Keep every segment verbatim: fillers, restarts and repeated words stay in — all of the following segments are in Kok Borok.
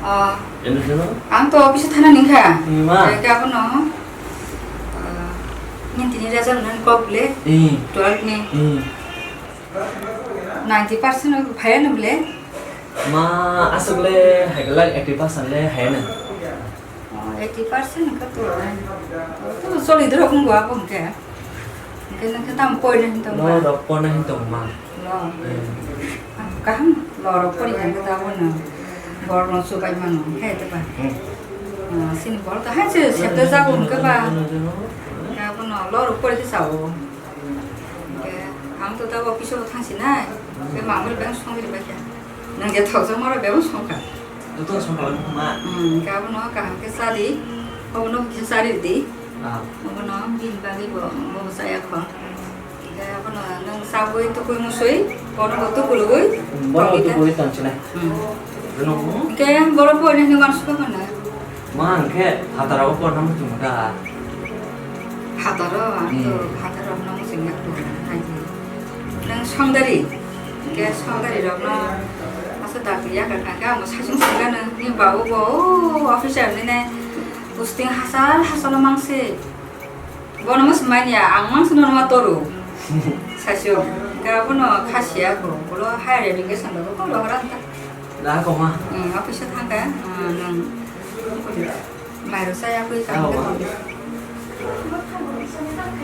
Ah, Ano sino? Ang to office thana ningkha. Hmm, ma. Kaya kaya no? Ah, nini tini result nani kok le? Hmm. Twelve ni. Hmm. Ninety percent phaya no ble? Ma, aswk le, hai kala eighty percent le hai na. Oh, eighty percent ka to. To soli dro kung gua kung ke. Ke nang ke tam poi na hinta ma. No, rok poi na hinta ma. Lo. Hmm. Kaham lo rok pori kan ta bo na. Bor no su bai ma no. He te ba. Hmm. Ah, sin bor ta ha se se te ja kung ke ba. Ka bo no lo rok pori ke sa o. Hingke ang to tabo office o thangsinai, be mangmani bebak songri bai kha. Nwng je thokjakma rok bebak songkha. Joto songkha ma. Hmm, hingke abono kaham khe cha di, obono kisa cha ri di. Ah. Obono bini bagwi bo, bo cha ya kho. Hingke abono nwng chabwi tukui musui, bono bo tukulugwi. Hmm, bono bo tukulugwi tongsinai. Hmm. Hingke borok bo nini uansukha mano. Ma, hingke phataro bo porna muchungo da? Phataro, ang to Hmm. phataro no muchungya kho, hai di. Nwng songdari, hingke songdari rokno asa dakti yakar kha, hingke ang bo saichung songkha nwng, ni babu bo, o officer ni nai posting hachal hachal o mangsi. Bono mo swmai ya, ang mang swno ma toru. Sasio, ga bono khasia ko, bolo higher education lo ko lo hora ta. Da ko ma. Hmm, office thang ka, hmm, nang. Mai ro saya ko ka.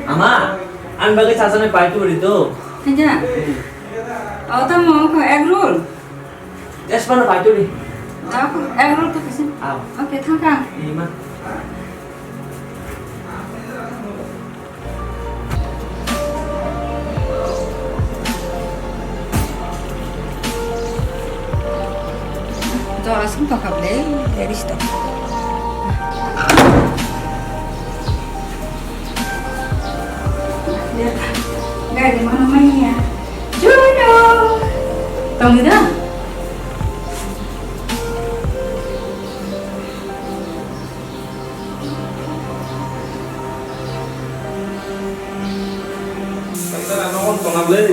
Ama, ang bagwi sasane pai tu ri tu. Hanya. Oh, tamo ko egg roll. Yes, mana pai tu ni. Aku, eh, roll tu kasi. Ah. Oke, thangkang. Ima. Jora sung tokha ble, ready sto. Gari mana mania? Juno. Tong ida.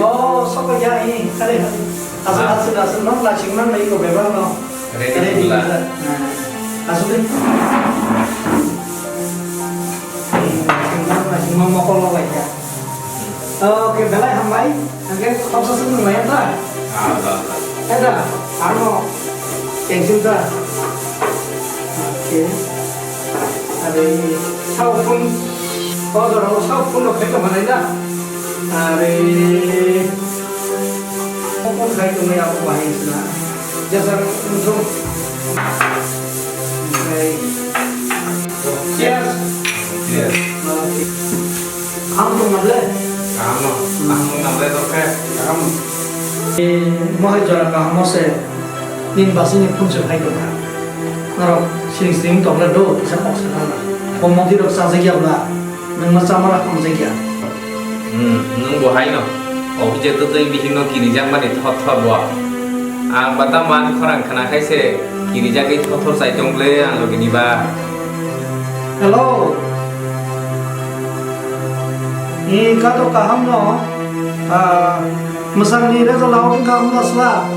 Oh, sokya ini, kare. Asal, asal, asal, non laching man lagi ko bebang no. Ready. Ready pula. Asal deh. Mama, mama, mama, mama, mama. Oke, belai hambai. Oke, khopsa sung nai da. Ah, da, da. Eh, da. Ano, pencil da. Oke. Are, sao phone. Oh, da, sao phone lo khaito manai da. Are. Phone khaito nai abo bahai sila. Jasa, untung. Oke. Cheers. Cheers. Oke. Ang tong mable? Kaham no. Ang tong mable to khe? Kaham. Eh, mohai jora kaham se. Nin basini phone se phai tong kha. Norok siring siring tong le do, kisa kok se thang na. Bo modi rok chajak ya bla. Nwng ma chamara hamjak ya. Hmm, nwng bo hai no. Office to twi bihik no kirijak mani thot thot bo. Ang bata man khorang khna khai se kirijak ei thot thot chai tong le ang logi ni ba. Hello. Ni ka to kaham no? Ah, mwsang ni result lao wng kha wng sla?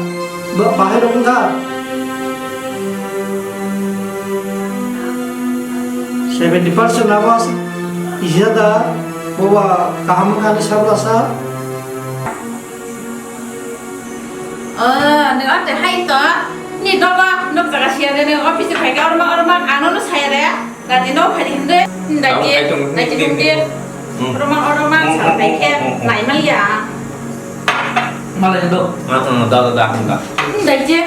Ba, bahai rok wng kha? Seventy percent abo as-, isa da, bo ba kaham wng kha ni sabla sa? Oh, nwng ante hai to, ni dogo, nuk jaga siya de, nwng office phai khe orma orma, ano no saya de. Gari no phai hinde, dai ke, dai ke hinde. Hmm. Oromang, oromang, hmm, sa dai ke, hmm, hmm, hmm, nai mal ya. Malai do. Ah, ah, da, da, da, da. Dai ke.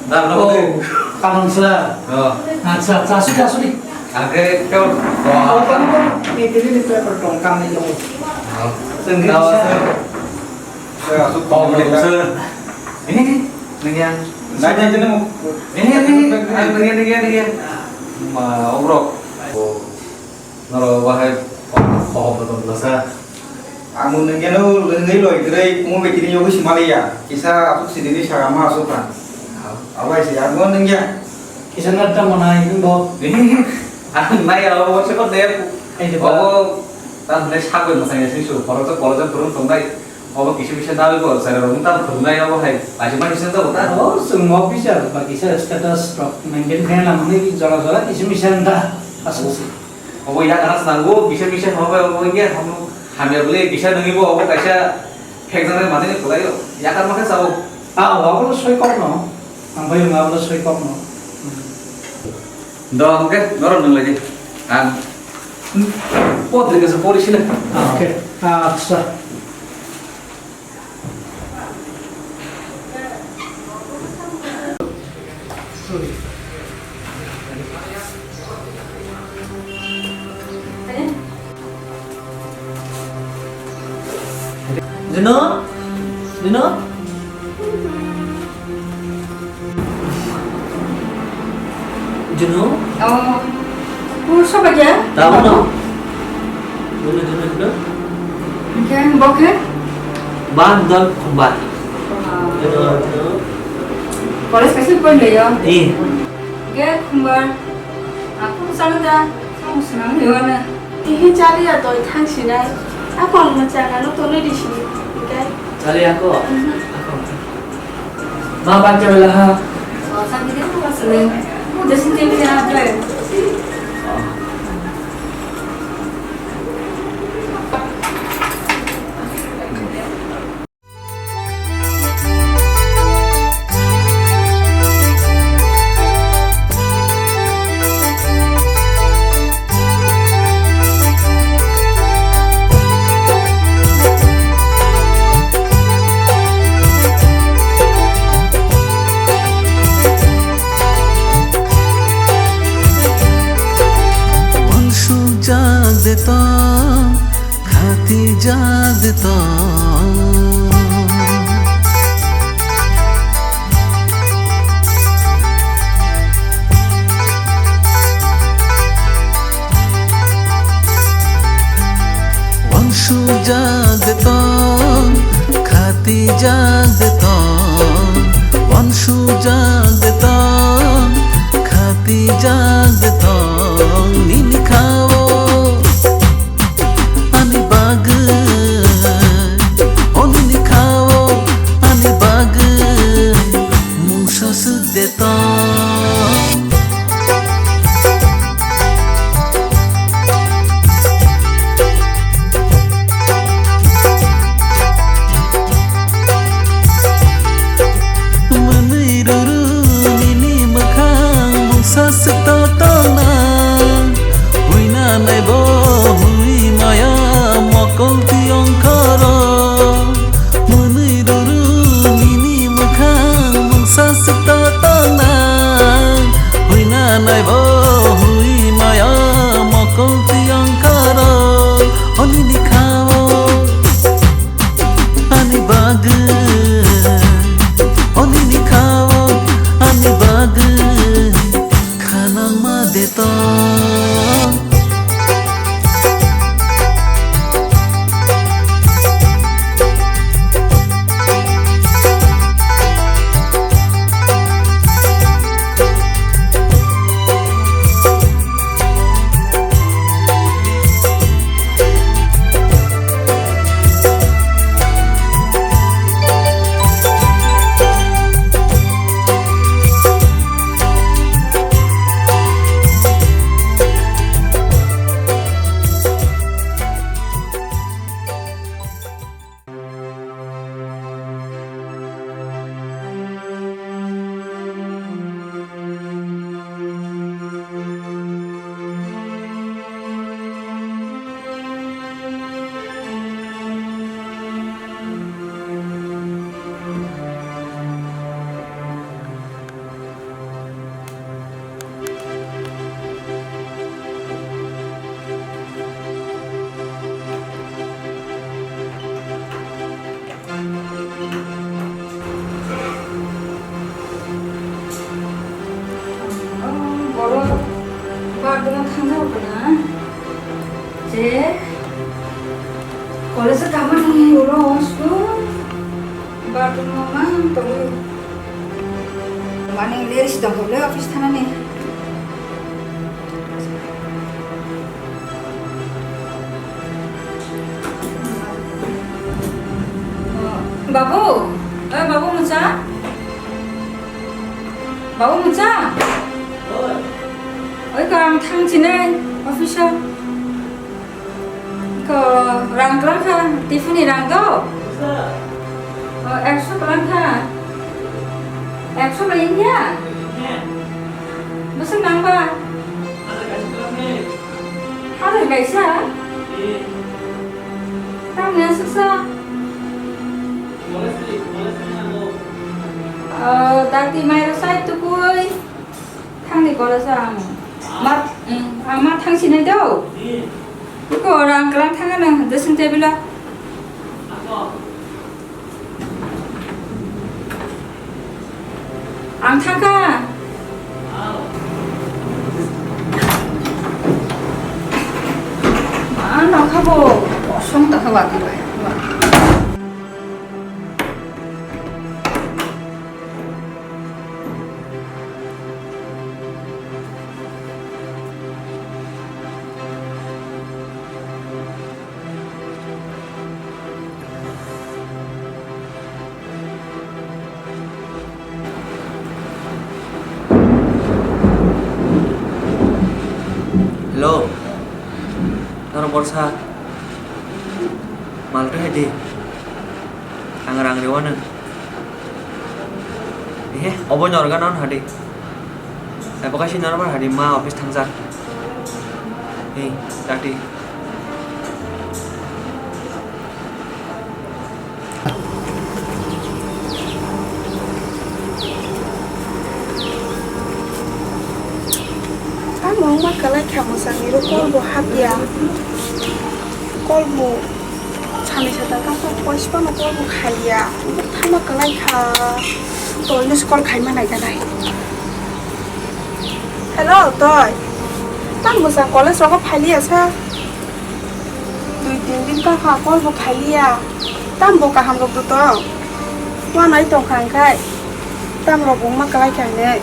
Da, da. Oh, kanon sa. Oh. Acha, acha, sudi, sudi. Age, kau. Oh, kanon, ni tili ni paper tong kam ni tong. Oh. Sendiri da, sa. Sa, su, oh, kanon sa. Ini, ini. Nangya. Nangya, nangya, nangya. Ini, ini, ini, nangya, nangya, nangya. Ma, obrok. Oh. Noro bahai, oh, oh, betul, betul, sa. Ang nangya no, nangya loi, gre, mo betini yogo simaliya. Kisa, aku sini ni sagama asukan. Awai si, aku nangya. Kisa natta mana, ini bo. Ini, aku naya, oh, sekot deh. Ini, oh, tak boleh sabar, masanya sih, su. Kalau tu, kalau tu, turun, tungai. Obo kisa misa nawi bo chwrai rok wng tamo phwrwngnai obo hai kaisa mani sini tabuk ta. Aro chwng officer ba kisa status rok maintain khaina nangmani jora jora kisa misa wng ta aswk se. Obo yak anas nango kisa misa obo obo wngya hamu hamya bwle kisa nangwi bo obo kaisa phekjaknai manwi kwlaio yakar ma khe sao. Ah, obo soi kok no. Ang bai wng abo soi kok no. Do, hwnkhe norok nwng lai di. Ang potrika se pori sina. Ah, okay. Ah, acha. Junu? Junu? Junu? Oh. Ku soba ja? Tahu no? Junu, Junu, Junu. Oke, boke? Ban dal kumbar. Junu, Junu. College kasi pun le yo? Eh. Ge kumbar. Aku sana da. Tini chaliya toi thang sinai. Ako ang ma chana no toloi di sini. Ikai. Chaliya ko? Mhm. Ako. Ma ban chaliya ha. Oh, sa di ko sele. Mo de sin te ya bre. Uansukjak de tong, khatijak de tong. Uansukjak de tong, khatijak de tong, uansukjak de tong, khatijak de tong, nini kha-o. Ani bagwi, o nini kha-o, ani bagwi mungsa swk de tong. Mwnwi rwrw nini mwkhang mungsa swk to tongnai. Huina naibo hui maya mokol tiyong khoro. Mwnwi rwrw nini mwkhang mungsa swk to tongnai. Huina naibo hui maya mokol tiyong khoro. O nini kha-o. Ani bagwi, o nini kha-o, ani bagwi, kha nangma de tong. Borok bartona thangna hwnkha na je college o tangmani ulo school bartona mang tongwi mani leri si tongkha le office thanani. Babu, oi babu mucha. Babu mucha. Oi ko ang thang chinai office o. Ko rang klang kha, tiffin ni rang do. O, ekso klang kha. Ekso lai ya. Bwswk nang ba? Hazar kaisa. Tamni aswk sa? O, dati mai rw sai tukui. Thangni college o ang ma, ang ma thang sinai do. Ko rang klang thang nang dressing table o. Ang thangkha. Ano kha bo kosong ta kha wati bai. Hello, norok borsa mal twi hai di, ang rang rwano. Ehe, obo norga non hadi. Abo kaisa normal hadi ma office thangjak. Hey, dati. Amo wngma kwlai kha mwsang ni ro call bo hapya. Call bo sani sata kasa poichpano call bo khaiya. Thama kwlai kha. Tolno call khaima nai da nai. Hello, Toi. Tang mwsang college rogo phailiya sa. Dui tin din ka kha call bo khailiya. Tam bo kaham rok do tong. Wanai tong kha hwnkhai. Tam rok bo wngma kwlai kha hinwi.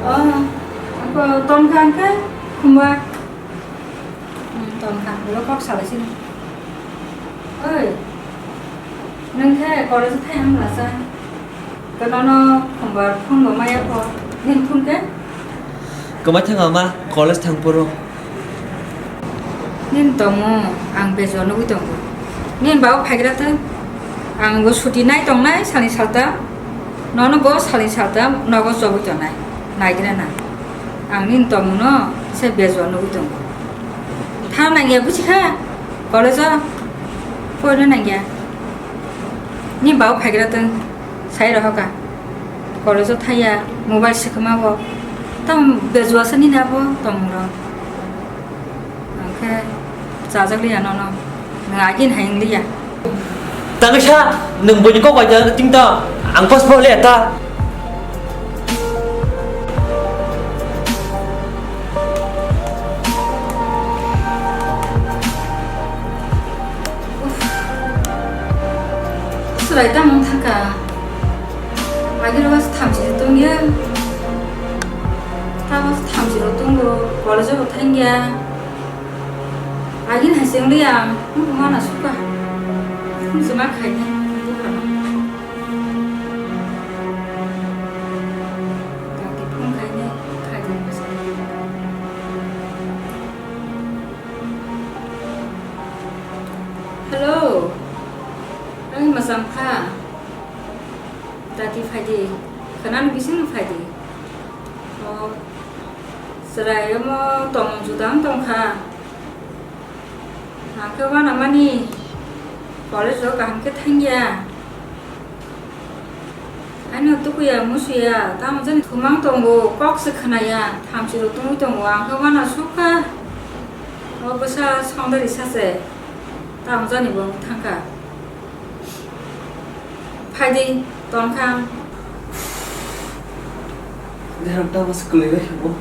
Oh, ako tong kha hwnkhai khumba. Hmm, tong kha, ulo kok salai sini. Oi, nwng khe college thai hamla sa. Kono no khumbar phone bo maya pho. Nin phone khe? Kwmai thang ama college thang phuru. Nin tongmo ang bejo nugui tongo. Nin bao phaigra tong. Ang bo suti nai tongnai sani salta. Nono bo salni salta nogo chobwi tongnai, naigra na. Ang nini tongmungno se bejo nugwi tongo. Tha nangya buchikha, college-o poino nangya. Ni bau phaigra tong, sai rohoka. College-o thaya, mobile swkma bo. Tamo bejo asa nini abo tongmungrok. Hwnkhe chajak liya nono. Nwng agin hai wng liya. Tangwi sa, nwng buini kok bai da ting tong. Ang pas phone liya ta. Chwrai tamo thangkha. Agini bas thamchi tongya. Tamo thamchi ro tongo, college-o bo thangya. Agini hai se wngwi ang, nukung mana sukha. Nukung se ma khaini, buphano. Dati phone khaini, khaini bwsa. Hello, ani mwchang kha. Dati phaidi, khwnani bisingni phaidi. O, chwrai omo tongmung juda wng tong kha. Ang khe uanamani college-o kaham khe thangya. Ano tukuya musuya, tamo jani thumang tongo, kok se khwnaya, thamchi rok tungwi tongo, ang khe uanasukha. O bwsa songdari sache, tamo jani bo wng thangkha. Phaidi, tongkha. Derok ta bwsa kwlwi bai khe bo.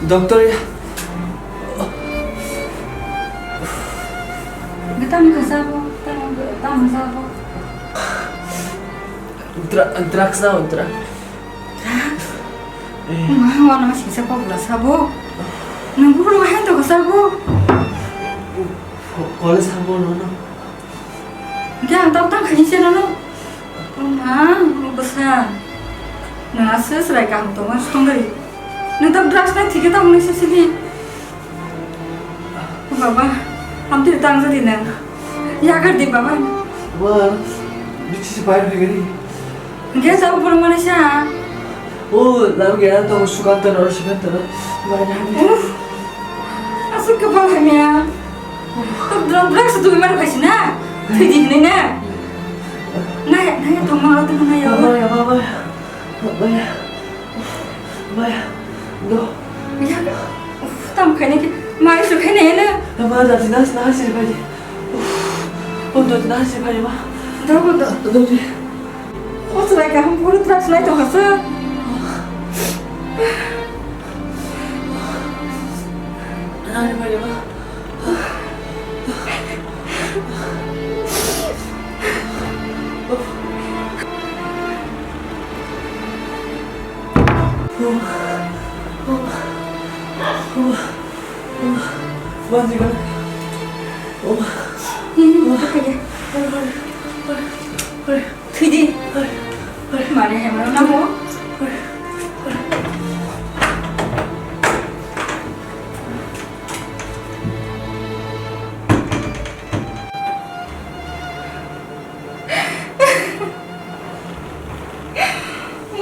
Doctor ya. Tamo kha sabo, tamo, tamo sabo. Dra-, drugs na, drugs. Drugs? Eh. Ma, wana singsa kok bla sabo. Nang buru ma hento kha sabo. Ko-, college sabo no, no. Hingke ang tabuk tang khaini se nono. O ma, o bwsa. Nwng aswk chwrai kaham tongma songwi. Nwng tabuk drugs nai thikhe tamo nai se sidi. O baba, hamtwi tang jadi nwng. Yagar di baba. Baba, bithi se pai phai gari. Hingke tabuk borok manai sa. O, lama gaya to Sukanta no, Sukanta no. Uff. Aswk kwbang hamya. Tok drum drum se tumi mano kaisi na. Thwi di hinwi na. Naya, naya tongma ro tongma naya. Maya, maya. Maya. Maya. Do. Ya. Uff, tam khaini ki. Mai su khaini na. Mama, dati nas nas sir pai. Uff. O dati nas sir pai ma. Do, do. Do di. O chwrai kaham phuru drugs nai tongkha se. Ani bari ma. Thwidi. Mane hemano namo.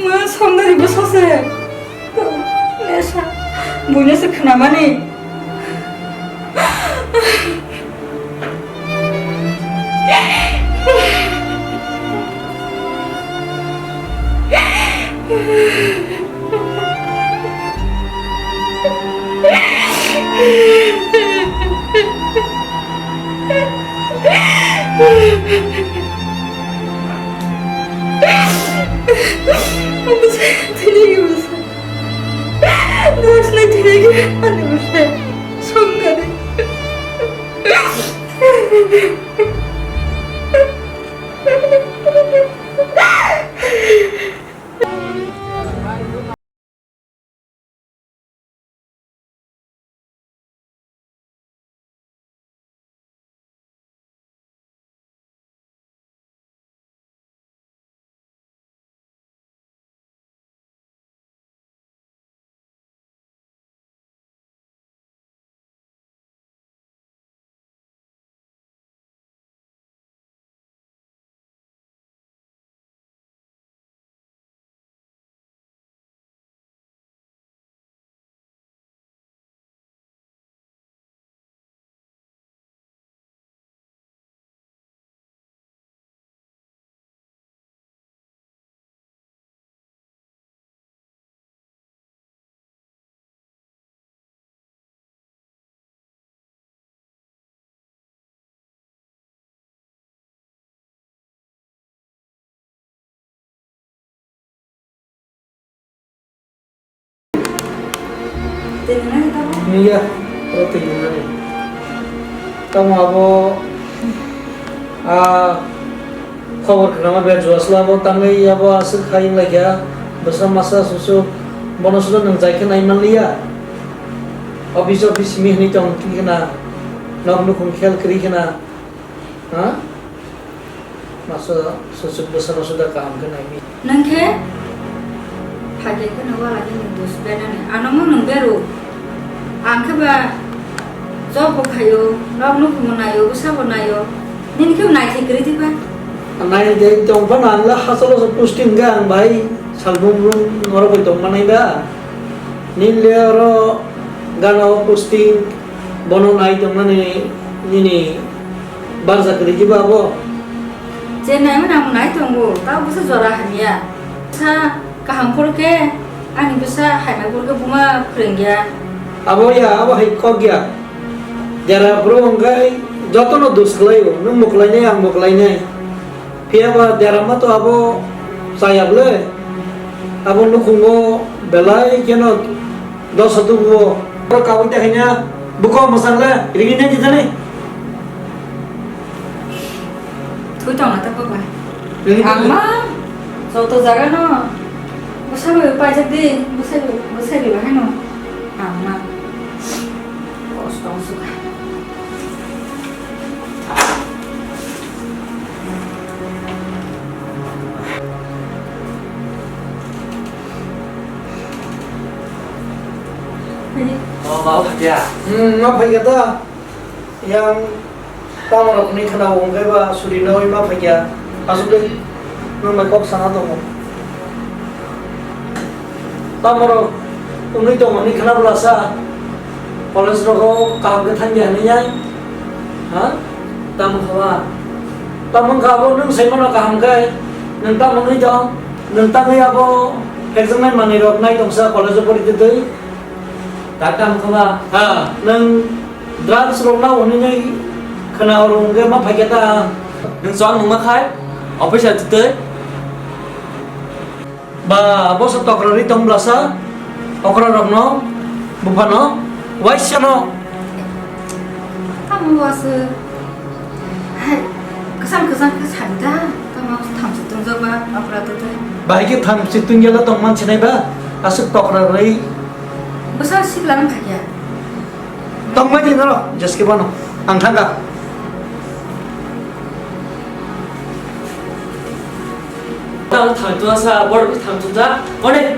Ma, somnari bwsa se. Nesa. Buino se khwnamani. Iya, oro twi nani. Tamo abo, ah, khobor khwnama bejua sla bo tangwi abo aswk khai wng laikha. Bwsa masa susu bono susu nwng jai khe nai man liya. Office office simi hwnwi tong khe na, nok nukhung khel kwrwi khe na. Ha? Masa suchuk bwsano suda kaham khe nai mi. Nwng khe phagya khe no wala khe nwng dos benani. Ano mo nwng beru. Ang khe ba job bo khaio, nok nukhung naio, bwsa bo naio. Nini khe nai thai kwrwi di ba? Nai de tong phano ang le hachalo so posting ga ang bai salbrum brum norok bai tong manai ba. Nini le oro gana o posting bono nai tong nani nini Barja kwrwi kiba abo? Je naimani ang nai tongo, tabo bwsa jora hamya. Bwsa kaham phuru khe, ani bwsa hamya phuru khe buma phrwngya. Abo ya, abo hai kok ya. Jera phuru wngkhai jotono dos khlaio, nwng bo khlainai, ang bo khlainai. Phiya ba derama to abo chaya bwle. Abo nukhungo belai kheno Dosa tubuo. Oro kabui ta khaina buko mwsang le rini nai di jani. Thui tong na ta baba. Rini nai di. Ang ma joto jaga no bwsai bai paijak di, bwsai bai, bwsai bai bahai no. Ang ma kosto wng suka. Oh, ma phaikya? Hmm, ma phaikya ta. Yang tamo rok ni khna wng khe ba suri noi ma phaikya. Asuk dei, nwng bai kok sana tongo. Tamorok wngwi tongmani khna bwlasa, college rogo kaham khe thangya hinwi ya? Ha? Tamo kha ba? Tamo wngkha abo nwng sai mano kaham khe, nwng tamo wngwi tong? Nwng tangwi abo ekjwngnai manwirok nai tongsa college-o pori twi twi? Ta tamo kha ba? Ha, nwng drugs rok na hwnwi khna oro hwnkhe ma phaikha ta? Nwng chwng nungma khai, office-o twi twi? Ba, boso tokrari tong blasa, okra rokno, buphano, waisano. Tamo wasu. Hai, kwchang kwchang khe sadi da, tamo thamchi tungjago ba, okra tete. Bahai khe thamchi tungjala tong man sinai ba, aswk tokrari. Bwsa sikla wng kha khe. Tongmani norok, jeske bono. Ang thangkha. Tamo thangtuna sa, borok thangtuna, mone.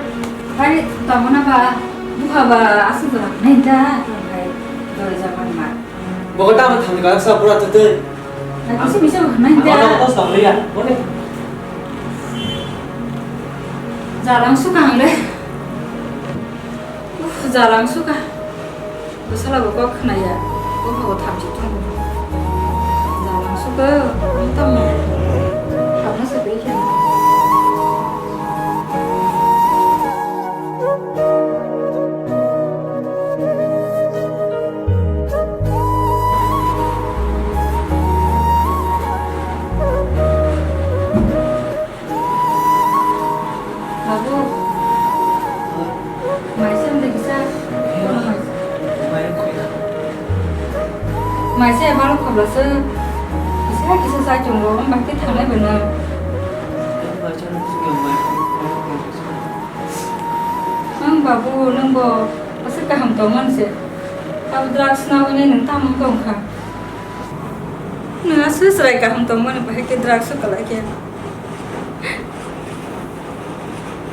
Hai, tamo na ba, bukha ba, aswk jora nai da, hai, dori japan ma. Bogo tamo thangtuna sa, pura tete. Hai, kisi misa nai da. Ano, ano, tamo ya, mone. Jalang suka ang le. Uf, jalang suka. Bwsala bo kok khna ya. Bupha bo thamchi thung. Jalang suka. Ang tamo. Hamna se bai khe. Babu, mai se wng de kisa. Mai se balo khobla se. Kisa kisa chai chwng ro, wng bai khe thanglai bai nang. Ang babu, nwng bo aswk kaham tong man se. Abo drugs na hwnwi nwng tamo tong kha? Nwng aswk chwrai kaham tong mani bahai khe drugs o kwlai khe.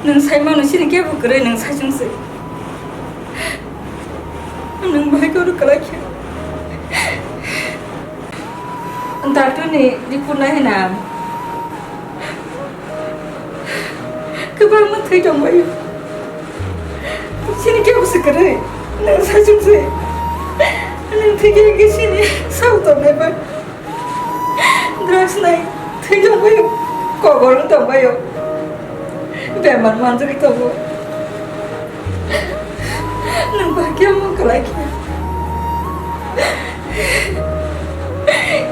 Nwng sai mano chini kebo kwrwi, nwng sai chwng se. Nwng bahai khe oro kwlai khe. Doctor ni report nai hwnwi ang kwbangma thwi tongbaio. Chini kebo se kwrwi. Nwng sai chwng se. Nwng thwi khe khe chini sak tongnai ba. Drugs nai thwi tongbaio, kobor wng tongbaio, bemar manjagwi tongo. Nwng ba khe omo kwlai khe?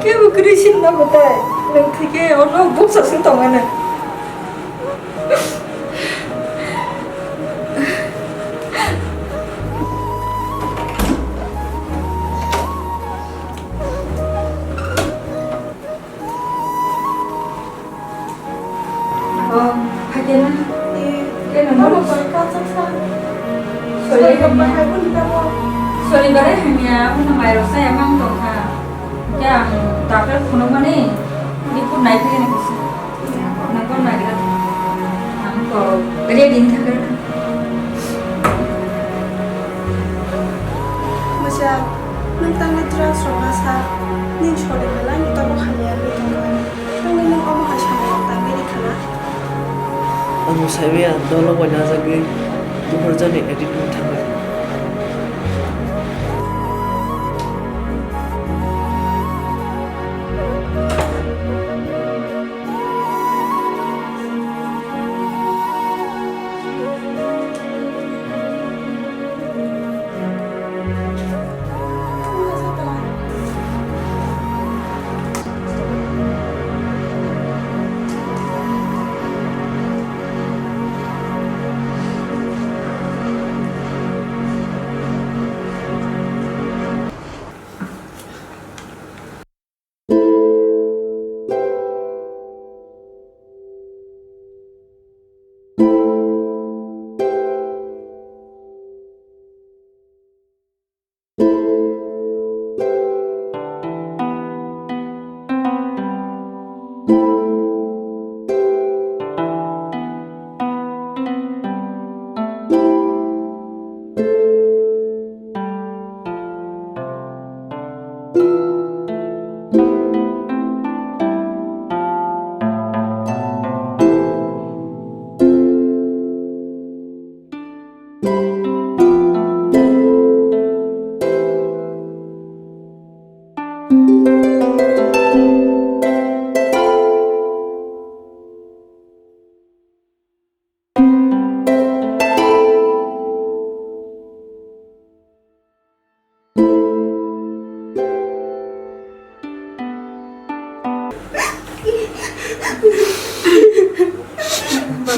Kebo kwrwi sinna mwtai, nwng thwi khe ono buksa se tongmani. Oh, hakhe na? Eh, khe nang bono bono kachak sa. Sori, sori, hamya. Sori, bare hamya, abo no mairok sa emang tong kha. Khe ang doctor phunukmani, report nai phai khe nang kisa. Nang bono nagira. Ang kok ready wng thang kha. Bwsa, nwng tangwi drugs rwna sa, nini sori belai ni tabuk hamya wngwi tongkha. Tangwi nwng omo hai samung rok tangwi rikha na? Ang bo saiwi ang dolo bai najagwi buphar jani addict wng thangkha.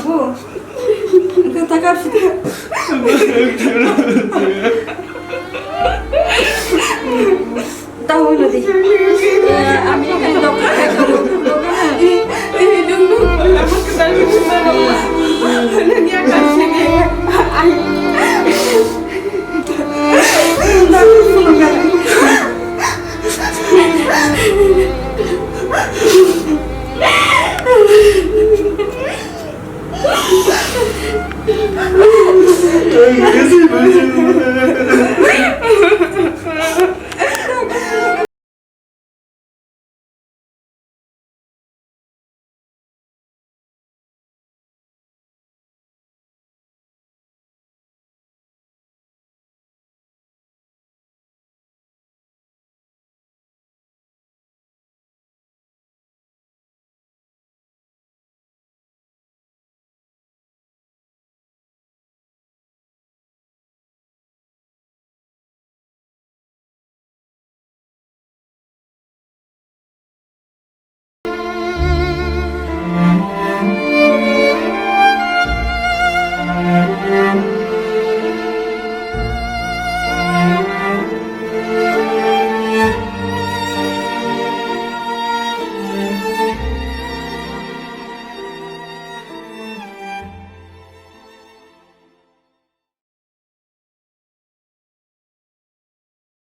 Bo, kata ka fita. Tahu lo di. Ami kan doktor.